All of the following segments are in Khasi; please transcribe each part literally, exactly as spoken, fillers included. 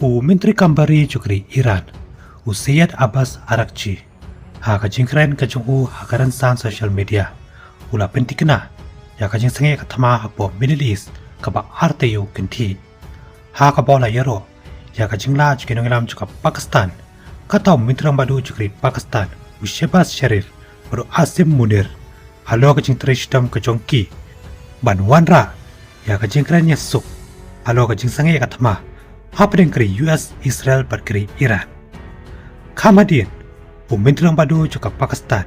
U Myntri Kam Bari jong ka ri Iran, u Syed Abbas Araghchi, ha ka jingkren ka jong u ha ka rynsan social media, u la pyntikna ïa ka jingsangeh ka thma hapoh Middle East kaba artylli kynthih. Ha kaba u la ïaroh ïa ka jinglah jong ki nongïalam jong ka Pakistan, kata u Myntri Rangbah Duh jong ka ri Pakistan, u Shehbaz Sharif bad u Asim Munir, halor ka jingtrei shitom ka jong ki ban wanrah ïa ka jingkren ïasuk halor ka jingsangeh ka thma hapdeng ka ri U S, Israel bad ka ri Iran. Kham hadien, u Myntri Rangbah Duh jong ka Pakistan,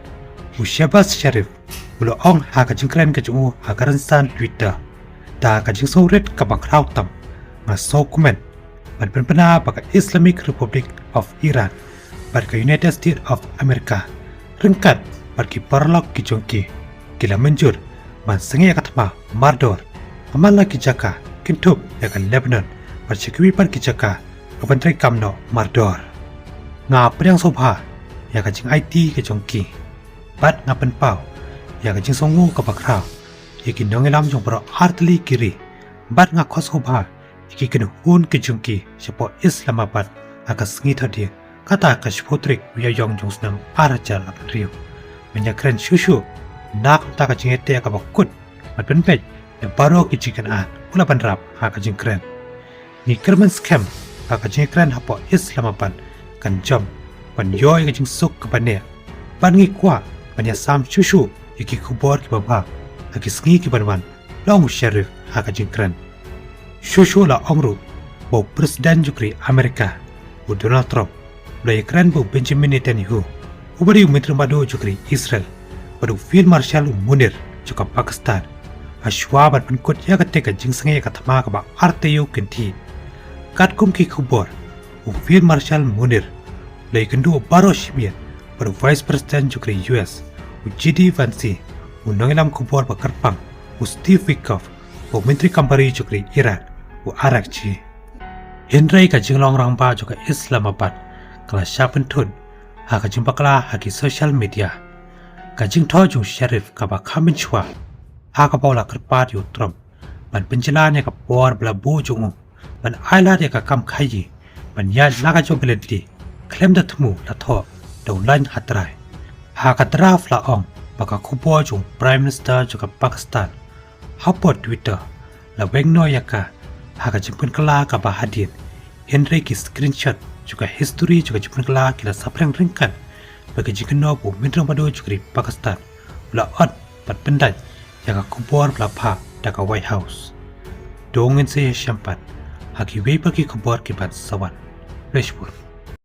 u Shehbaz Sharif, u la ong ha ka jingkren ka jong u ha ka rynsan Twitter, da ka jingsngewrit kaba khraw tam, nga sngewkmen ban pynbna ba ka Islamic Republic of Iran bad ka United States of America, ryngkat bad ki paralok ki jong ki, ki la mynjur ban sangeh ka thma mardor ha man la ki jaka, kynthup ïa ka Lebanon bad sha kiwei pat ki jaka, ka ban treikam noh mardor. Nga pdiang sngewbha ïa ka jingaiti ka jong ki bad nga pynpaw ïa ka jingsngew kaba khraw ïa ki nongïalam jong baroh artylli ki ri, bad nga khot sngewbha ïa ki kynhun ki jong ki shapoh Islamabad ha ka sngi Thohdieng, kata ka shiphew tarik u Ïaïong jong u snem ar hajar arphew hynriew, ban ïakren shuh shuh na ka bynta ka jingïateh kaba kut bad pynbeit ïa baroh ki jingkynad, u la bynrap ha ka jingkren. Ngi kyrmen skhem ba ka jingkren hapoh Islamabad kan jop ban ïoh ïa ka jingsuk kaba neh, bad ngi kwah ban ïasam shuh shuh ïa ki khubor kiba bha ha ki sngi ki ban wan, la ong u Sharif ha ka jingkren. Shuh shuh la ong ruh ba u President jong ka ri America, u Donald Trump, u la ïakren bad u Benjamin Netanyahu, uba dei u Myntri Rangbah Duh jong ka ri Israel, bad u Field Marshal u Munir jong ka Pakistan, ha shuwa ban pynkut ïa kata ka jingsangeh ka thma kaba artylli kynthih. Katkum ki khubor, u Field Marshal Munir u la ïakynduh baroh shimiet bad u Vice President jong ka ri U S, u J D Vance, u nongïalam khubor ba kyrpang, u Steve Witkoff, bad u Myntri Kam Bari jong ka ri Iran, u Araghchi. Hynrei ka jinglong rangbah jong ka Islamabad ka la shah pynthut ha ka jingbakla ha ki social media. Ka jingthoh jong u Sharif kaba kham mynshuwa, ha kaba u la kyrpad ïa u Trump ban pynjlan ïa ka por ba la buh jong u ban ailad ïa ka kam khaïi ban ïaid la ka jong ka lynti khlem da thmu, la thoh da u lain hatrai. Ha ka draft la ong ba ka khubor jong u Prime Minister jong ka Pakistan hapoh Twitter la weng noh ïa ka ha ka jingpynkylla kaba hadien, hynrei ki screenshot jong ka history jong ka jingpynkylla ki la saphriang ryngkat bad ka jingkynnoh ba u Myntri Rangbah Duh jong ka ri Pakistan u la ot bad pyndait ïa ka khubor ba la phah da ka White House. To ngin sa ïashem pat ha kiwei pat ki khubor ki ban sa wan. Khublei shibun.